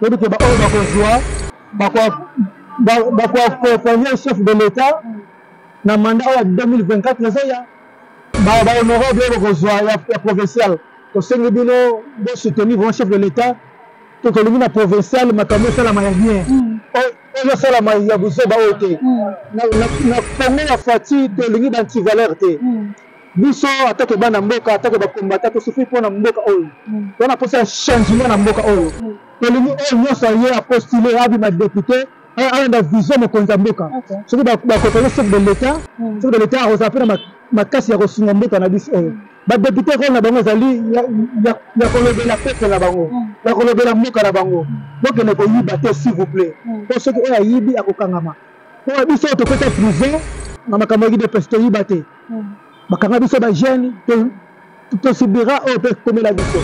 Toyebi ke baoyo bakozwa bakoaccompagne chef de l'État na mandat oyo ya 2024 ezoya. Bahonorable oyo bakozwa ya provincial, tosengi bino bosoutenir vraiment chef de l'État. To tolingi na provincial makambo esalama ya bien, oyo ezosalama ya buzoba oyo te. Na Congo ya Fatshi tolingi ba antivaleur te. Biso atake bana mboka, atake bakombata, tosufri mpo na mboka oyo. Toza na mposa ya changement na mboka oyo. Tolingi oyo nyonso aye apostule, abima député, alanda vision mokonzi ya mboka. Soki bakokoze chef de l'État, chef de l'État akozala mpe na makasi ya kosunga mboka na biso oyo. Badepute, role na bango ezali ya kolobela peuple na bango, ya kolobela mboka na bango. Bokende koyiba te, s'il vous plaît, mpo soki oyo ayibi akokangama. Mpo biso oyo tokota prison na makambo ya UDPS, toyiba te. Bakanga biso bajeune, tosubira oyo mpe ekomela biso.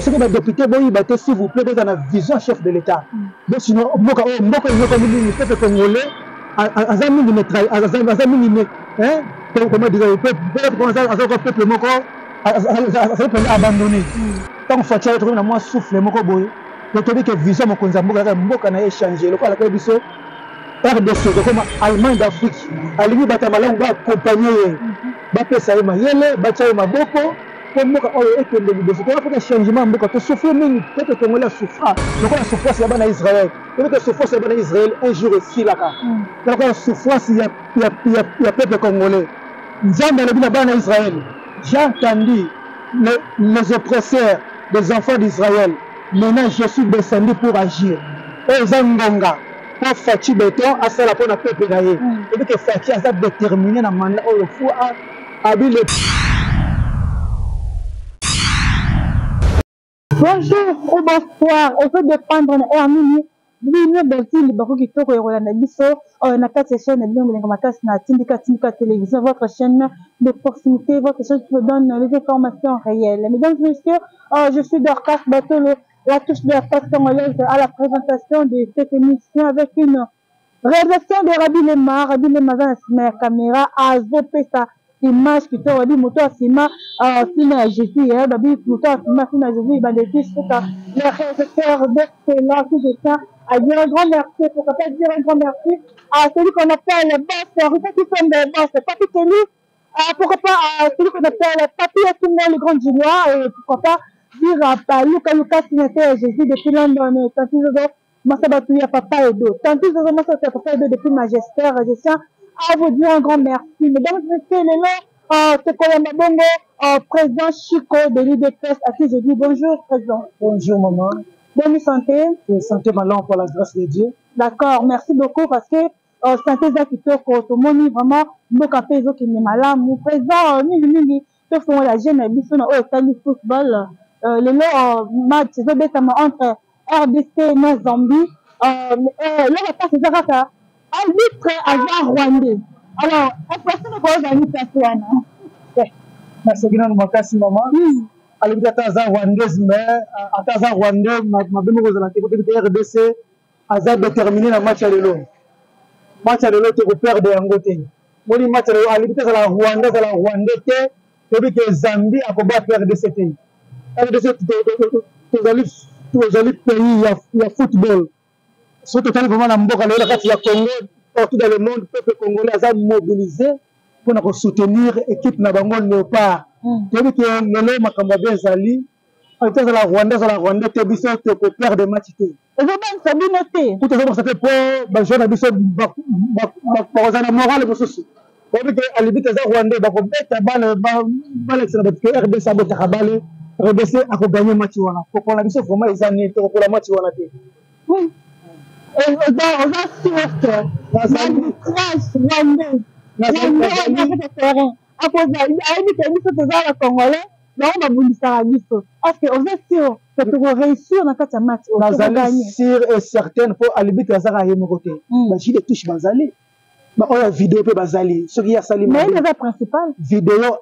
Soki badepute, boyiba te, s'il vous plaît. Boza na vision chef de l'État, bo sinon mboka oyo, mboka enyokwami mingi. Peuple congolais aza mingi, aza mingi, comment dire, aza ko peuple moko azali mpenza abandonné. Ntango Fatshi aye, tokomi na mwa souffle moko boye. Toyebi ke vision mokonzi ya mboka kaka mboka na ye échange lokola alakaki biso RDC ekokoma Allemagne d'Afrique. Alingi bato ya malamu baaccompagne ye, bapesa ye mayele, batya ye maboko mpo mboka oyo ekende liboso. Toza mpoka changement ya mboka. Tosouffrir mingi, peuple congolais asouffra lokola souffrance ya bana Israel. Toyebi ke souffrance ya bana Israel un jour esilaka. Lokola souffrance ya peuple congolais, Nzambe alobi na bana Israël: "J'ai entendu les oppresseurs des enfants d'Israël, maintenant je suis descendu pour agir." Oyo eza ngonga mpo Fatshi Béton asala mpo na peuple na ye. Ebi ke Fatshi aza déterminé na mandat oyo fu abi le Bonjour ou bonsoir, ozo dépendre na heure nini bino bozwi libaku kitoko ya kolanda biso na kati ya chaîne na bino Bolingo Makasi na Tindika Tindika Télévision, votre chaîne de proximité, votre chaîne qui vous donne les informations réelles. Mesdames et messieurs, je suis Dorcas Batolo, la touche de la presse congolaise, à la présentation de cette émission avec une réalisation de Rabi Lema. Rabi Lema aza na nsima ya caméra, azopesa image kitoko. Babi moto asima nsima ya Jésus, babi moto asima nsima ya Jésus, bandeki suka. Le réalisateur d'excellent qui je tiens à dire un grand merci, pourquoi pas dire un grand merci à celui qu'on appelle Boss Rita Kisombe, Boss Papi Kelly, pourquoi pas à celui qu'on appelle Papi Atungo, le grand Julien, et pourquoi pas dire à Luka Luka, signataire Jésus depuis London, Tanti Zozo Masabatu ya Papa Edo, Tanti Zozo Masabatu ya Papa Edo depuis Magistère. Je tiens à vous dire un grand merci. Mesdames et messieurs, lelo tokoyamba bongo président Chico de l'UDPS, à qui je dis bonjour président. Bonjour maman. Bonne santé. Santé malamu pour la grâce de Dieu. D'accord, merci beaucoup, parce que santé eza kitoko, tomoni vraiment mboka mpe ezokende malamu. Président, mingimingi tofongola jeune na biso na oyo etali football. Lelo match ezobetama entre RDC na Zambie. Eloko mpasi eza kaka arbitre aza rwandais. Alors impression okozali place wana? Nasoki nanu makasi mama. Alobi ata aza rwandaise, mais ata aza rwandais, mabe moko ezala te. Kotebi te, RDC aza déterminé na match ya lelo. Match ya lelo tokoperdre yango te. Moni match ya lelo, alobi te azala rwandais, azala rwandais te, toyebi ke Zambie akobata RDC te. RDC tozali pays ya football. Soki totali vraiment na mboka lelo, na kati ya Congo, partout dans le monde, peuple congolais aza mobilisé mpona kosoutenir équipe na bango Léopard. Toyebi ke lelo makambo ya bien ezali. Ata azala rwandais, azala rwandais te, biso tokoperdre match te. Ezobangisa bino te? Kutu ezobangisa te, mpo bajoueur na biso bakozala na morale mosusu. Bayebi ke alibi te aza rwandais, bakobeta bale, balakisa na bato ke RDC abetaka bale. RDC akoganye match wana. Kokola na biso vraiment eza nini? Tokokola match wana te. Oza sûr que arbitrage rwandais rwandais terrain akoza, ayebi ke biso toza ba congolais, bango babundisaka biso? Est ce que oza sûr que tokoréussir na kati ya match? Nazali sûr et certaine, mpo alibi te azaka ye moko te. Bajuge de touche bazali, baoyo ya video mpe bazali. Soki ye asali Mais eza principal. Video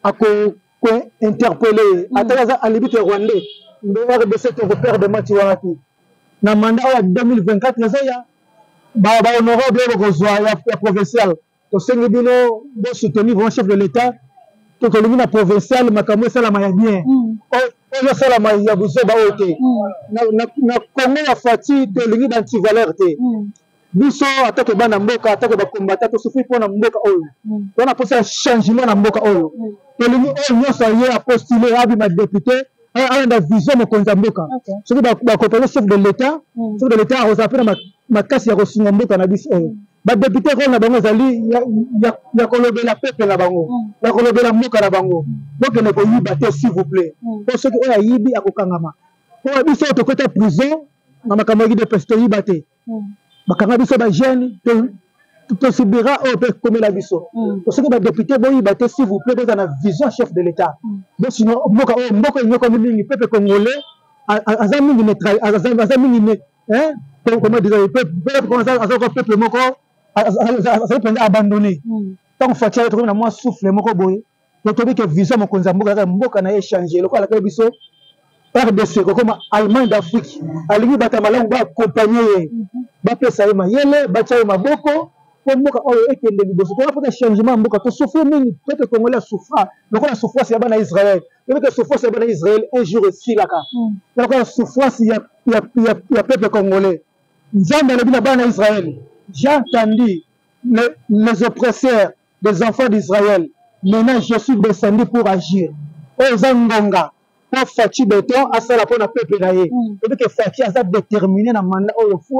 akointerpele ye. Ata aza alibi te rwandais, mbe RDC tokoperdre match wana te. Na mandat oyo ya 2024 ezoya, bahonorable oyo bakozwa ya provincial, tosengi bino bosoutenir vraiment chef de l'État. To tolingi na provincial makambo esalama ya bien, oyo Ezosalama ya buzoba oyo te. Na Congo ya Fatshi, tolingi baantivaleur te. Biso atake bana mboka, atake bakombata, tosufri mpo na mboka oyo. Tona mposa ya changement na mboka oyo. Tolingi oyo nyonso aye apostule, abima député, alanda vision mokonzi ya mboka. Soki bakopose chef de l'État, chef de l'État akozala mpe na makasi ya kosunga mboka na biso oyo. Badéputé, rôle na bango ezali ya kolobela peuple na bango, ya kolobela mboka na bango. Bokende koyiba te, s'il vous plaît, mpo soki oyo ayibi akokangama. Mpo biso oyo tokota prison na makambo ya UDPS, toyiba te. Bakanga biso bajeune, tosubira oyo mpe ekomela biso. Soki badéputé, boyiba te, s'il vous plaît. Boza na vision chef de l'État, bosino mboka oyo. Mboka enyokwami mingi. Peuple congolais aza mingi, aza mingi, comment dire, aza ko peuple moko azali mpenza abandonné. Ntango Fatshi aye, tokomi na mwa souffle moko boye. Totobi ke vision mokonzi ya mboka kaka mboka na ye échange lokola alakaki biso RDC kokoma Allemagne d'Afrique. Alingi bato ya malamu baaccompagne ye, bapesa ye mayele, batya ye maboko mpo mboka oyo ekende liboso. Toza mposa changement ya mboka. Tosouffrir mingi. Peuple congolais asouffra lokola souffrance ya bana Israel. Toyebi ke souffrance ya bana Israel un jour esilaka. Lokola souffrance ya peuple congolais, Nzambe alobi na bana Israel: "J'ai entendu les oppresseurs des enfants d'Israël, maintenant je suis descendu pour agir." Oyo eza ngonga mpo Fatshi Béton asala mpo na peuple na ye. Oyebi ke Fatshi aza déterminé na mandat oyo fu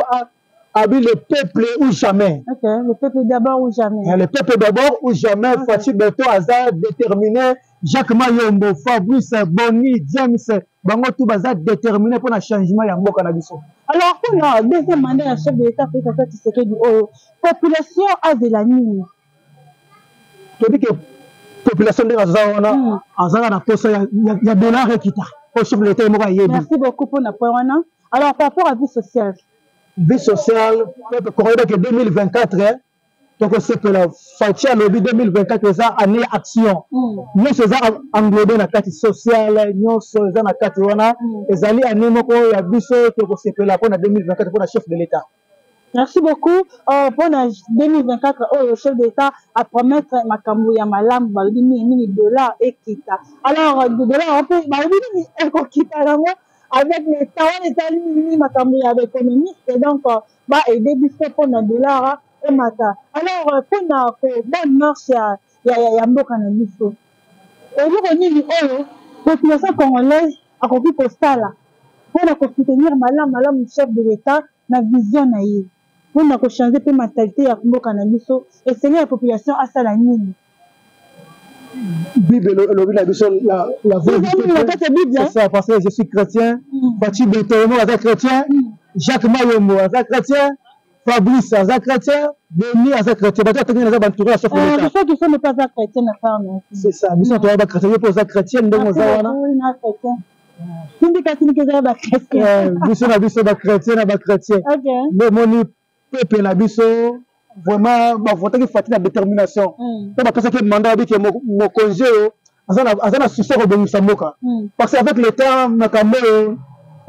abi le peuple ou jamais. Ok, le peuple d'abord ou jamais. Le peuple d'abord ou jamais. Fatshi Béton aza déterminé. Jacques Mayombo, Fabrice, Boni, James, bango tout baza déterminé mpona changement ya mboka na biso. Alors, mpona deuxième mandat ya chef de l'État Félix Antoine Tshisekedi oyo, population azela nini? Toyebi ke population ndenge aza wana, azaka na posa ya dollar ekita po chef de l'État moko ayebi. Merci beaucoup mpona point wana. Alors, par rapport à vie sociale? Vie sociale, peuple congolais, ke 2024 tokosepela. Fatshi alobi 2024 eza année ya action. Nyonso eza englobé na kati sociale, nyonso eza na kati wana. Ezali année moko ya biso, tokosepela mpona 2024, mpona chef de l'État. Merci beaucoup. Mpona 2024 oyo, chef d'État apromettre makambo ya malamu. Balobi mingi mingi dollar ekita. Alors dollar mpe balobi nini ekokita yango avec le temps wana, etali mingi mingi makambo ya baéconomiste. Donc baaider biso mpona dollar emata. Alors, mpona bonne marche ya mboka na biso, eloko nini oyo population congolaise akoki kosala mpona kosoutenir malamu malamu chef de l'État na vision na ye, mpona kochanger mpe mentalité ya mboka na biso? Esenge ya population asala nini? Bible elobi na biso la vérité. Bible. C'est ça, parce que je suis chrétien. Fatshi Béton aza chrétien, Jacques Mayombo aza chrétien, Fabrice aza chrétien, Beni aza chrétien. Bato atengi naza bantouré ya chef de l'État. Biso qui sommes pas chrétien na faire. C'est ça, biso toya bachrétien. Yo mpe oza chrétien ndenge oza wana. Tindika tindika, ezala bachrétien. Biso na biso bachrétien na bachrétien. Nde omoni peuple na biso vraiment bavotaki Fatshi na détermination mpe bapesaki mandat. Babiki mokonzi oyo aza na souci ya kobongisa mboka, parce que avec le temps makambo oyo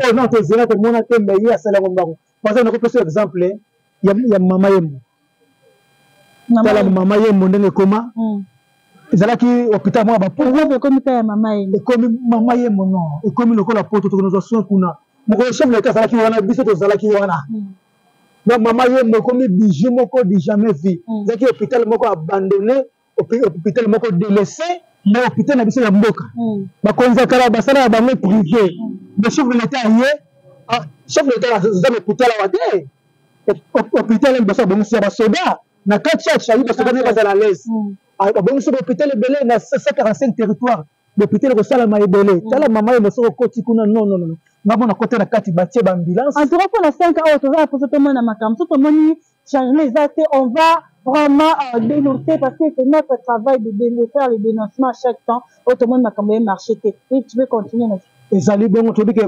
oyo non tozela komona te, mais ye asala yango mbango. Parce que nakopesa exemple ya Mama Yemo. Tala Mama Yemo ndenge ekoma. Ezalaki hôpital moko bapo. Ekomi ka ya Mama Yemo. Ekomi Mama Yemo, non, ekomi lokola poto. Tokozwa soin kuna. Mokolo chef de l'État azalaki wana, biso tozalaki wana. Donc Mama Yemo ekomi bijou moko du jamais vu. Ezalaki hôpital moko abandonné, hôpital moko délaissé, mais hôpital na biso ya mboka. Bakonzi ya kala basala ya bango privé, mais chef de l'État ye, chef de l'État aza na hôpital awa te. Hôpital liboso abongisi ya basoda na kati ya chali, basoda nde bazala à l'aise. Abongisi bahôpital ebele na 145 territoire, bahôpital ekosalama ebele. Tala Mama Yemo, soki okoti kuna, non, non, non, nga mona kota na kati, batie baambulance. En tout cas, mpona 5 oyo toza na mposa tomona makambo. So tomoni changement eza te, on va vraiment dénoncer, parce que c'est notre travail de faire le dénoncement à chaque temps oyo tomoni makambo ye marché te. Et tu peux continuer na. Ezali bongo. Toyebi ke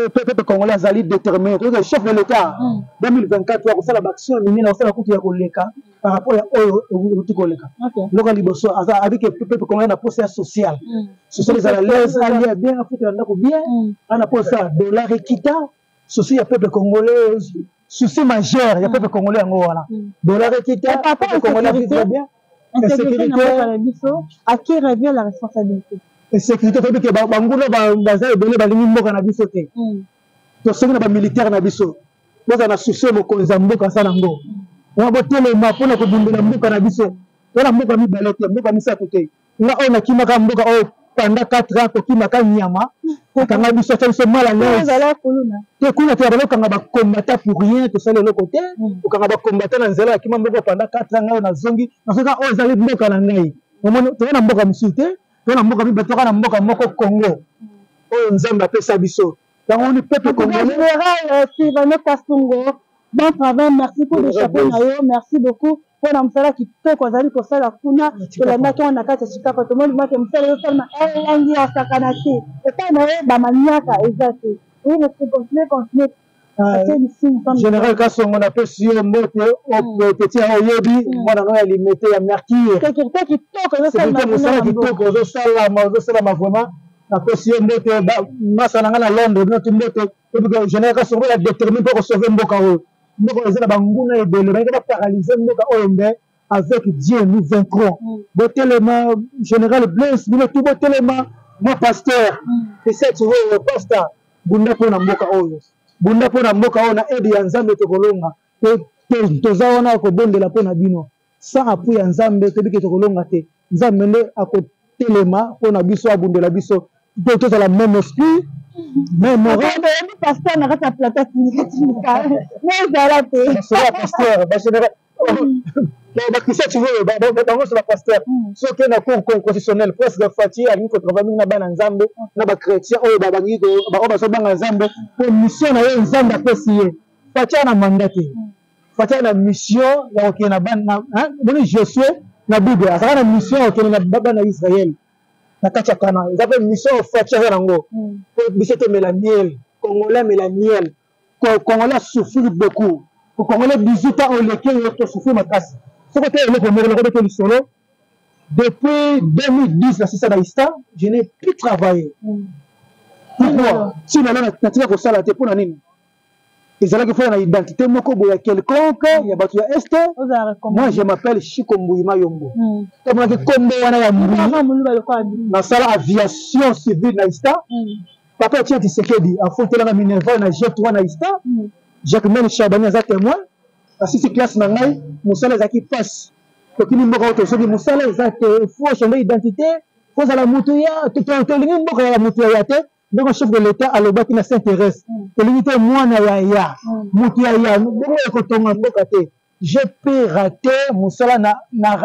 peuple congolais azali déterminé. Toyebi ke chef de l'État 2024 akosala baaction minene, akosala kutu ya koleka par rapport ya oyo euti koleka. Eloko ya liboso aza abi ke peuple congolais na posa ya social. Social ezala l'aise, alia bien, afutela ndako bien, ana posa dollar ekita. Souci ya peuple congolais, souci majeur ya peuple congolais yango wana, dollar ekita, peuple congolais vivre bien. Insécurité na mboka na biso, à qui revient la responsabilité? Insécurité, toyebi ke banguna baza ebele, balingi mboka na biso te. Tosengi na bamilitaire na biso bozala na souci oyo mokonzi ya mboka aza nango wana, botelema mpona kobundela mboka na biso. Toza na mboka mibale te, mboka misato te. Nga oyo nakimaka mboka oyo pendant 4 ans, tokimaka nyama akanga biso, atya biso mal à l'aise te kuna te. Balokanga bacombattants pour rien, tosali eloko te. Kokanga bacombattants na nzela, akima mboka pendant 4 ans, ngai oyo nazongi, nazoka oyo ezali mboka na ngai. Omoni, toza na mboka mosusu te, toza na mboka mibale, toza na mboka moko, Congo, oyo Nzambe apesa biso. Yango oni peuple congolais. Général Sylvano Kasongo, bon travail, merci pour le chapeau na yo, merci beaucoup mpona mosala kitoko azali kosala kuna. Tolandaki yango na kati ya Chikapa, tomoni make mosala ezosalema elengi ya sakana te. Epai na ye bamaniaka eza te. Oui, monsieur, continue, continue. Général Kasongo, napesi yo mbote. Petit ya oyebi mwana no ya Limete ya Mercure, sécurité kitoko. Mosala kitoko ozosalama, ozosalama vraiment. Napesi yo mbote, masa na ngai na Londres, bino ti mbote. Général Kasongo ya déterminé mpo kosauver mboka oyo. Mboka oyo eza na banguna ebele, balingi baparalyser mboka oyo, mais avec Dieu nous vaincrons. Botelema, général Blaise, bino tu botelema. Moi pasteur Piseti oyo, pasteur, bunda mpo na mboka oyo, bunda mpo na mboka oyo. Na aide ya Nzambe tokolonga. Toza wana kobondela mpo na bino. Sans appui ya Nzambe, toyebi ke tokolonga te. Nzambe nde akotelema mpo na biso, abundela biso. Tozala même esprit, même moral. Pasteur na kati ya plateau, tindika tindika, ezala te. Pasteur, bagénéral bakristian oyo bango nyonso bapasteur. Soki na cour constitutionnelle, presque Fatshi alingi kotravailler mingi na bana Nzambe, na bachrétien oyo babangi, oyo bazobanga Nzambe, po mission na ye Nzambe apesi ye. Fatshi aza na mandat te, Fatshi aza na mission ya kokende na bana. Boni Josue na Bible azalaka na mission ya kokende na bana ya Israel na kati ya Kana. Eza mpe mission oyo Fatshi aza nango, po biso tomela miel. Congolais amela miel. Congolais asouffrir beaucoup. Congolais, 18 ans oleki oyo, tosouffrir makasi. Soki te eloko moko nakobeta lisolo, depuis 2010 nasisa na ISTA, je n'ai plus travaillé. Pourquoi? Ntina natika kosala te mpona nini? Ezalaki fona na identité moko boye ya quelconque ya bato ya Est. Moi, je m'appelle Chiko Mbuyi Mayombo. Tomonaki kombo wana ya Mbuyi. Nasala aviation civile na ISTA. Papa Etienne Tshisekedi afutelanga minerval na G3 na ISTA. Jacquemaine Chabani aza témoin. Asisi classe na ngai. Mosala ezalaki mpasi. Tokimi mboka oyo, tosoki mosala eza te, faut changer identité, kozala motu ya tolingi mboka ya motu ya te. Ndenge chef de l'État alobaki na Saint Thérèse, tolingi te mwana ya motu ya bongo ekotonga mboka te. J'ai pu rater mosala na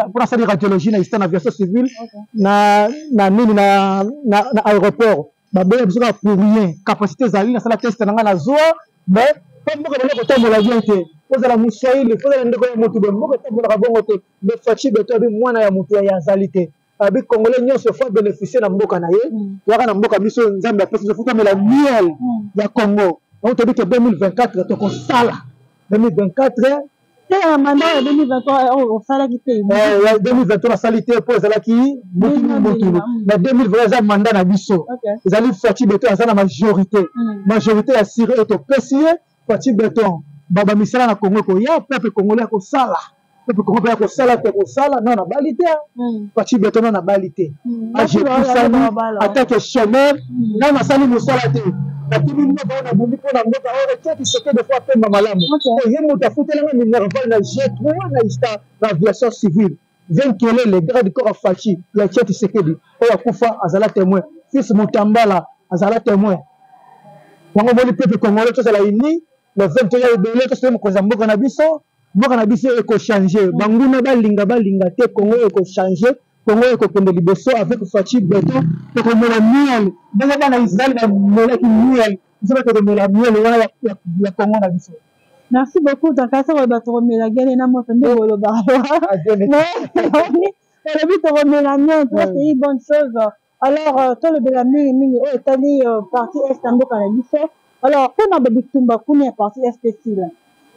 mpona asali radiologie na ISTA, na aviation civile, na nini, na aéroport. Baboya biso kaka pour rien. Capacité ezali, nasala test na ngai, nazwa, mais mpo mboka banda kotambola bien te, ozala moswahili, ozala ndeko ya motu boye, mboka etambolaka bongo te. Mais Fatshi Béton abi mwana ya motu ya azali te. Abi Congolais nyonso faut bénéficier na mboka na ye. Toyaka na mboka biso, Nzambe apesi biso, faut tomela miel ya Congo. Donc toyebi ke 2024 tokosala, 2024. Te, ya mandat ya 2023 oyo osalaki te. 2023 nasali te mpo ezalaki motulu motulu, mais 2020 eza mandat na biso. Ezali Fatshi Béton aza na majorité, majorité ya sûr oyo topesi ye. Fatshi Béton, bamisala na Congo ekoya, peuple congolais akosala, peuple congo mpe akosala te, kosala. Non, nabali te. Fatshi Béton, non, nabali te. Age epusani, atake chômeur, nga nasali mosala te. Nakimi mboka oyo, nabundi mpo na mboka oyo. Etienne Tshisekedi faut apemba malamu. Ye moto afutelanga minerval na G3 na ISTA, na aviation civile. Vinkelele, garde corps ya Fatshi, ya Etienne Tshisekedi oyo akufa, azala témoin. Fils Mutambala azala témoin. Yango omoni, peuple congolais, tozala uni le 21 ya ebele, tosala mokonzi ya mboka na biso. Mboka na biso ekochange. Banguna balinga balinga te, Congo ekochange, Congo ekokende liboso avec Fatshi Béton. Tokomela miel ndenge bana Israel bamelaki miel. Biso mpe tokomela miel wana ya Congo na biso. Merci beaucoup. Takasa koloba tokomela gene na moto nde bolobaka, olobi tokomela miel. C'est une bonne chose. Alors tolobela mingimingi oyo etali partie Est ya mboka na biso. Alors, mpona babitumba kuna ya partie Est esila,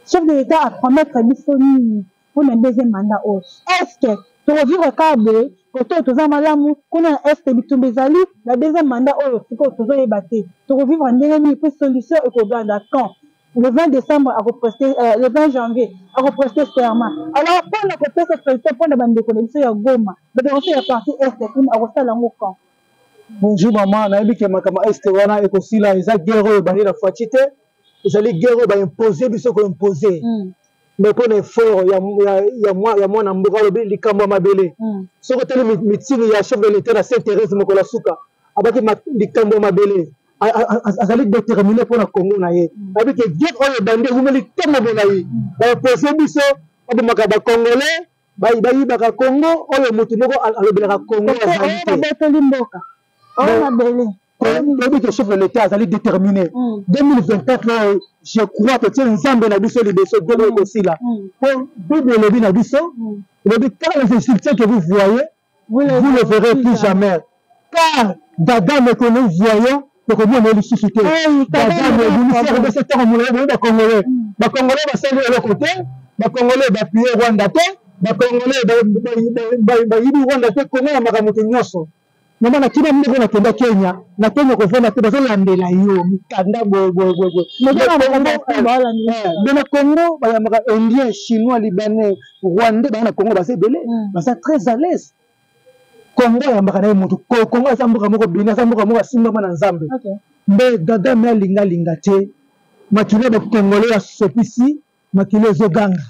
chef de l'État apromettre biso nini mpona deuxième mandat oyo? Est ce que tokovivre kaka boye, kote oyo toza malamu, kuna na Est bitumba ezali? Na deuxième mandat oyo sikoyo tozoyeba te tokovivre ndenge nini, mpe solution ekobanda quand? Le 20 décembre akoprester, le 20 janvier akoprester serment. Alors, mpona kopesa solution mpona bandeko na biso ya Goma, bandeko biso ya partie Est kuna, akosala yango quand? Bonjour maman, nayebi ke makambo este wana ekosila, eza guerre oyo ebandi na Fatshi te, ezali guerre oyo baimpose biso koimpose. Mais mpo na effort ya mwana mboka alobi likambo ya mabele. Soki otali mitini ya chef de l'État na Sainte Thérèse mokolo ya suka, abaki likambo ya mabele, azali déterminé mpo na Congo na ye. Ayebi ke guerre oyo ebandi ewumeli ntango molai, baimpose biso babomaka bacongolais, bayibaka Congo oyo motu moko alobelaka Congo azali te. Babotoli mboka oyo mabele. Toyebi ke chef de l'État azali déterminé. 2024 oyo, je crois totie Nzambe na biso liboso, guerre ekosila. Po Bible elobi na biso, elobi: car les Égyptiens que vous voyez, vous ne verrez plus jamais, car Kagame que nous voyons, tokomona ye lisusu te. Kagame ebimisi rdc ntango molai boye. Bacongolais, bacongolais basali eloko te, bacongolais bapille Rwanda te, bacongolais bayibi Rwanda te. Kongo ya makambo moto nyonso. Mama, nakima moko, nakenda Kenya, na Kenya kovanda te, bazolandela yo mikanda boyeboyeboye. Me na Congo bayambaka Indien, Chinois, Libanais, Rwandais, baya na Congo, baza ebele, baza très à l'aise. Congo ayambaka na ye motu. Congo aza mboka moko bini, aza mboka moko asimbama na Nzambe. Mbe Kagame alingalinga te, makili ya bacongolais asopisi, makili ezoganga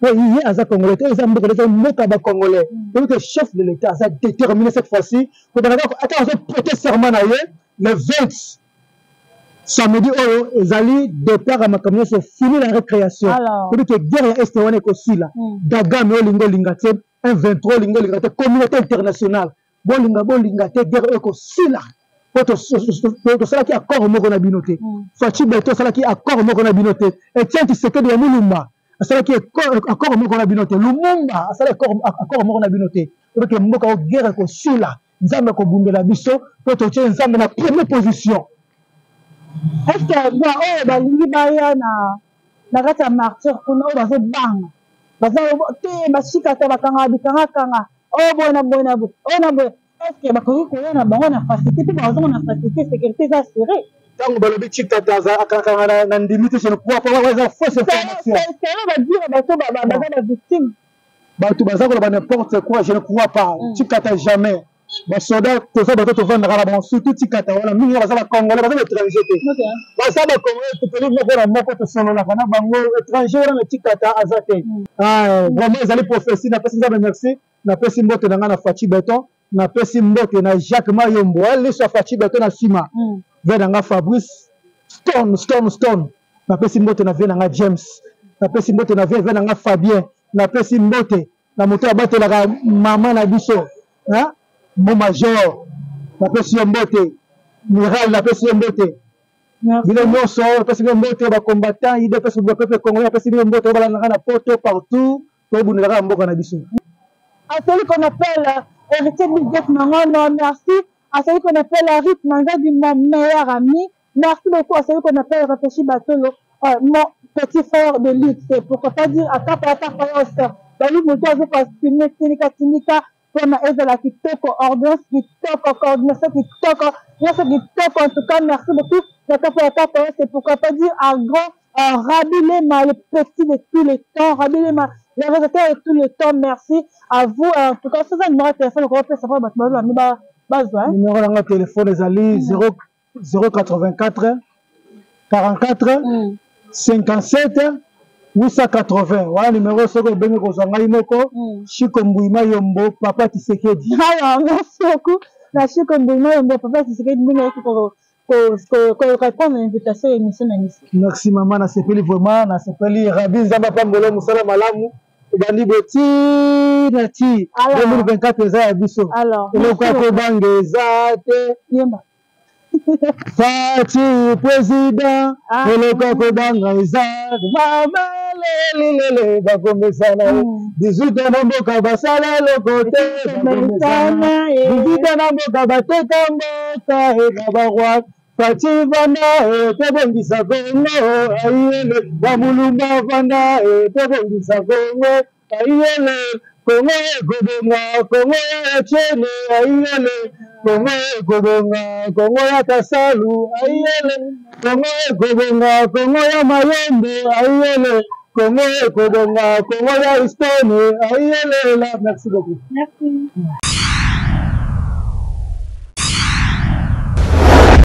po ye aza Congolais te. Eza mboka, eza mboka ya bacongolais. Toyebi ke chef de l'État aza déterminé cette fois-ci kobanda kaka ata azoprêter serment na ye le 20, samedi oyo ezali départ ya makambo nyonso, fini la récréation. Toyebi ke guerre ya Este wana ekosila. Kagame, olinga olinga te, M23, olinga olinga te, communauté internationale, bolinga bolinga te, guerre oyo ekosila, po tosalaki accord moko na bino te. Fatshi Béton asalaki accord moko na bino te, Etienne Tshisekedi ya Mulumba asalaki accord moko na bino te, Lumumba asalaki accord moko na bino te. Toke mboka oyo, guerre ekosila, Nzambe akobundela biso, po totie Nzambe na première position. Est ce que oyo balingi baya na kati ya Martyr kuna, oyo bazobanga, baza te, basikata, bakangaka bikangakanga, oyo boye na boye na boye, oyo na boye, est ce que bakoki koya na bango na facilité mpe bazonga na facilité, sécurité eza assuré? Ntango balobi Tshikata akangaka, na ndimi te, je ne crois pas, eza fausse information. Selo badire bato baza bavictime. Bato baza koloba n'importe quoi, je ne crois pas. Tshikata, jamais. Basoda toza bato tovandaka na bango, surtout Tshikata wana mingi baza bacongolais, baza baétranger te, baza bacongolais. Topeli moko na moko, tosololaka na bango. Étranger wana na Tshikata aza te. Vraiment ezali prophétie. Napesi Nzambe merci, napesi mbote na ngai na Fatshi Béton, napesi mbote na Jacques Mayombo, liso ya Fatshi Béton na nsima, ve na nga Fabrice Stone, Stone, Stone. Napesi mbote na vie na nga James, napesi mbote na vie na nga Fabien, napesi mbote na moto abatelaka mama na biso, mo major, napesi yo mbote. Miral, napesi yo mbote. Bino nyonso, napesi bino mbote. Bacombattant UDPS, bapeuple congolais, napesi bino mbote oyo balandaka na poto partout. Tobundelaka mboka na biso. À celui qu'on appelle Héritier Bigot Mangono, merci. À celui qu'on appelle Rit Manzadi, mon meilleur ami. Merci beaucoup à celui qu'on appelle Réfléchi Batolo, mon petit frère de luxe. Pourquoi pas dire à Kapa Kapa. Bali moto azoka filme tinika tinika mpona ezala kitoko, ordonnance kitoko, coordination kitoko, nyonso kitoko. En tout cas, merci beaucoup na Kapa ya Kapa. C'est pourquoi pas dire un grand Rabi Lema, le petit de tous les temps, Rabi Lema, le réalisateur de tous les temps, merci à vous. En tout cas, ça, c'est un numéro de téléphone, on peut savoir, bazwa. Numéro nanga téléphone ezali 084 44 57 880. Wana numéro soki obengi kozwa ngai moko, Chiko Mbuyima Yombo, papa Tshisekedi. Alors, merci beaucoup na Chiko Mbuyima Yombo, papa Tshisekedi, ndenge ayaki korépondre na invitation ya émission na biso. Merci mama, nasepeli vraiment, nasepeli. Rabi, Nzambe apambolo mosala malamu ebandi boye ti na ti 2024 eza ya biso. Eloko ya kobanga eza te. Yemba. Fatshi président, eloko ya kobanga eza. Mama lelilele, bakomesana. 18 ans na mboka, basala eloko te, bakomesana. 18 ans na mboka, bateka mboka eka baroi. Fatshi vanda e, tobongisa Kongo ayele. Bamulumba vanda e, tobongisa Kongo ayele. Kongo ekobonga, Kongo ya Etienne ayele. Kongo ekobonga, Kongo ya Kasalu ayele. Kongo ekobonga, Kongo ya Mayombe ayele. Kongo ekobonga, Kongo ya Istone ayele. Merci beaucoup. Merci.